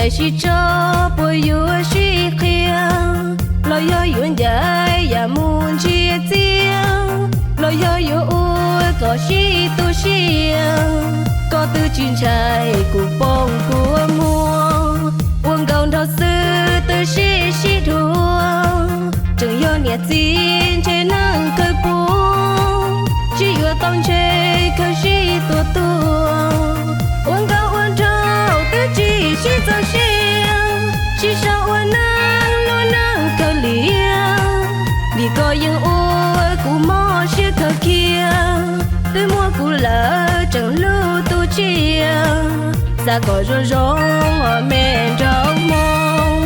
Sib tso puas yuav sib qhia, los yog yuav ncaim yam mus ntsia txiab, los yog yuav ua kom sib tu siab. Koj twb tsis ntshai kuv poob kua muag, ua nkauj nraug xwb twb sib sib dhuav. Tseem yog niam txiv ntshe neeg kawg puag, sib yuav tau ntshe kawg sib tua tuag. Ua nkauj ua nraug twb tsis sib txaus siab, sib sau ua neej luag neej kawg liam. Vim koj yeej ua kuv mob siab kawg kiag, twb muab kuv lawm tseem lub tu tsiaj. Xav kom zoo zoo os me nraug Hmoob,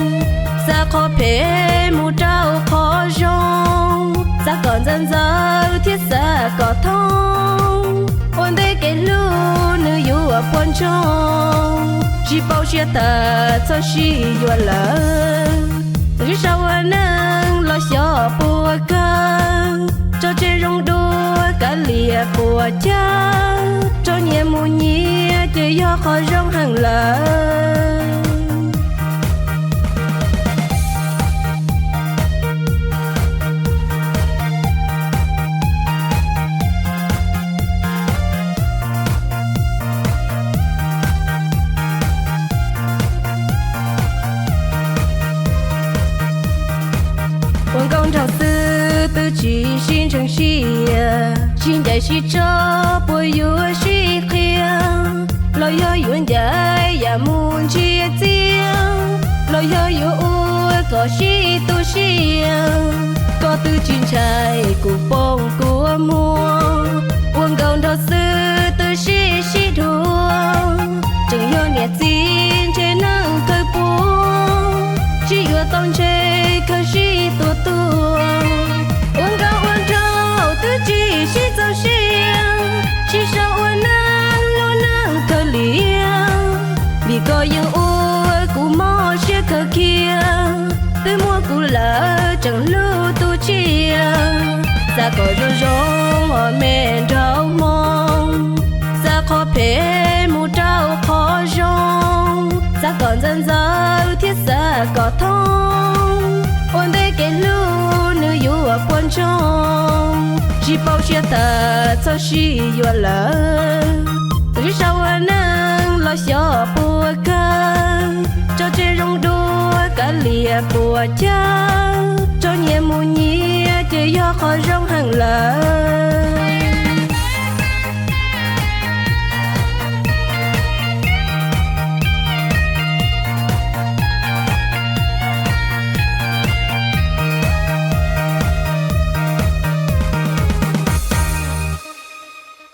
xav qhov phem mus rau qhov zoo, xav kom ntxawm ntxawm thiab xav kom thoob. Ua ntej kev hlub nws yuav puas ntsoog, tsis paub siab tas txhob sib yuav lawm. Sib sau ua neej los xyov puas kawg, tso tseg zoo dua kav liam puas cawg, tso nyias mus nyias ces yog qhov zoo heev lawm. Ua nkauj nraug xwb twb tsis sib ntseeg siab, sib ncaim sib tso puas yuav sib qhia, los yog yuav ncaim yam mus ntsia txiab, los yog yuav ua kom sib tu siab. Koj twb tsis ntshai kuv poob kua muag, ua nkauj nraug xwb twb sib sib dhuav. Tseem yog niam txiv ntshe neeg kawg puag, sib yuav tau ntshe kawg sib tua tuag. Ua nkauj ua nraug twb tsis sib txaus siab, sib sau ua neej luag neej kawg liam. Vim koj yeej ua kuv mob siab kawg kiag, twb muab kuv lawm tseem lub tu tsiaj. Xav kom zoo zoo os me nraug Hmoob, xav qhov phem mus rau qhov zoo, xav kom ntxawm ntxawm thiab xav kom thoob. Ua ntej kev hlub nws yuav puas ntsoog, tsis paub siab tas txhob sib yuav lawm. Sib sau ua neej los xyov puas kawg, tso tseg zoo dua kav liam puas cawg, tso nyias mus nyias ces yog qhov zoo heev lawm.